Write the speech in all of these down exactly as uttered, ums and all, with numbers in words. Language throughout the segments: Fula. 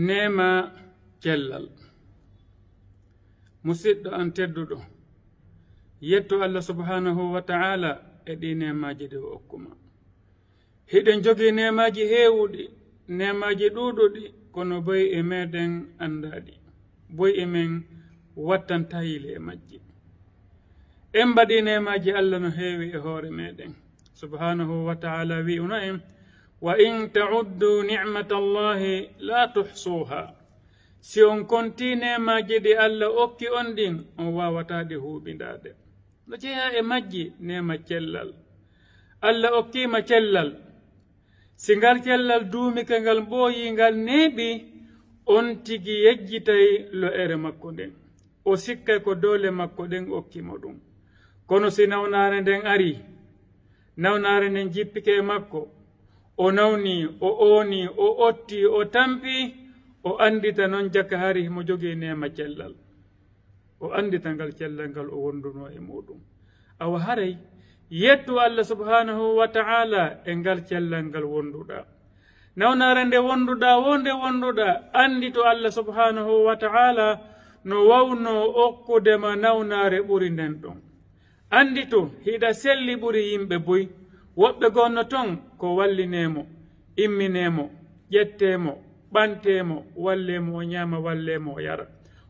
Neema cellal. Musiɗɗo an tedduɗo, yettu Allah subhanahu wa ta'ala e ɗi neemaaji ɗi o okkuma. Hiɗen jogii neemaaji heewuɗi, neemaaji ɗuuɗuɗi, kono boy e meɗen anndaɗi, boy e men wattan tahiili e majji. En mbaɗi neemaaji Allah no heewi e hoore meɗen. Subhanahu wa ta'ala wi'uno en, "Wa in ta'uddu ni'matallahi la tuhsuha." Si on kontii neemaaji ɗi Allah okki on ɗin, on waawataa ɗi huuɓindaade. No jeyaa e majji neema cellal. Allah okkiima cellal. Si ngal cellal duumike, ngal ɓooyii, ngal neeɓi, on tigi yejjitay lo'ere makko nden. O sikkay ko doole makko ɗen okki mo ɗum. Kono si nawnaare nden arii, nawnaare nden jippike e makko, o nawnii, o oonii, o ottii, o tampii, o anndita non jaka hari mo jogii neema cellal. O anndita ngal cellal ngal o wondunoo e muuɗum. Awa haray, yettu Allah subhanahu wa ta'ala e ngal cellal ngal wonduɗaa. Nawnaare nde wonduɗaa, wo nde wonduɗaa, annditu Allah subhanahu wa ta'ala no wawnoo okkude ma nawnaare ɓuri nden ɗon. Annditu, hiɗa selli ɓuri yimɓe buy. Woɓɓe gonno ton ko wallinee mo, imminee mo, ƴettee mo, ɓantee mo, wallee mo o ñaama, wallee mo o yara.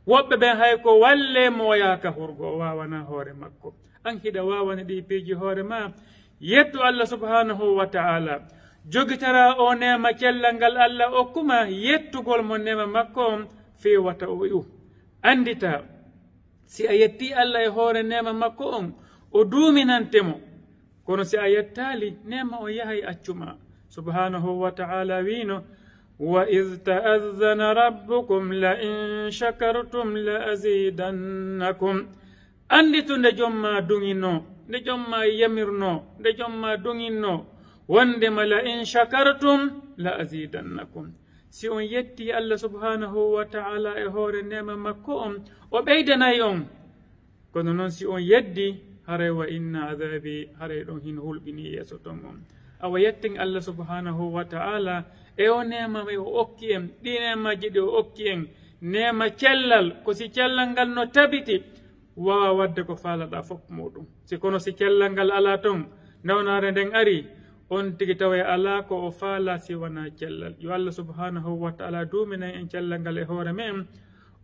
Woɓɓe ɓen hay ko wallee mo o yaha ka hurgo, o waawanaa hoore makko. An hiɗa waawani ɗii piiji hoore ma? Yettu Allah subhanahu wa ta'ala. Jogitara o neema cellal ngal Allah okkuma, yettugol mo neema makko on fii wata o iwu. Anndita, si a yettii Allah e hoore neema makko on, o duuminante mo. Kono si a yettaali, neema o yahay accuma. Subhanahu wa ta'ala wiino, "Wa iz ta'azzana rabbukum la in shakartum la azidannakum." Annditu nde Jom maa duŋinoo, nde Jom maa yamirnoo, nde Jom maa duŋinnoo, wonndema la in shakartum la azidannakum. Si on yettii Allah subhanahu wa ta'ala e hoore neema makko on, o ɓeydanay on. Kono non si on yeddii, haray wa inna adhabi, haray ɗon hino hulɓinii yeeso ton on. Awa yetten Allah subhanahu wa ta'ala e o neema o okki en, ɗii neemaaji ɗi o okki en, neema cellal, ko si cellal ngal no tabiti, waawaa waɗde ko faalaɗaa fof muuɗum. Si kono si cellal ngal alaa ton, nawnaare nden arii, on tigi taway alaa ko o faalaa si wanaa cellal. Yo Allah subhanahu wa ta'ala duuminan en cellal ngal e hoore me'en,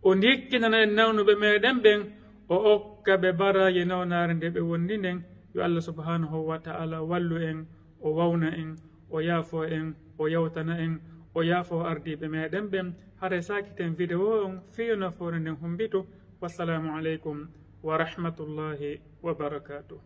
o ndikkinana en nawnuɓe meɗen ɓen, o okka ɓe baraaji nawnaare nde ɓe wondi nden. Yo Allah subhanahu wa ta'ala wallu en, o wawna en, o yaafoo en, o yawtana en, o yaafoo ardiiɓe meɗen ɓen. Hare saakiten video on fii yo nafoore nden humbitu. Wassalamu aleykum wa rahmatullahi wa barakatuh.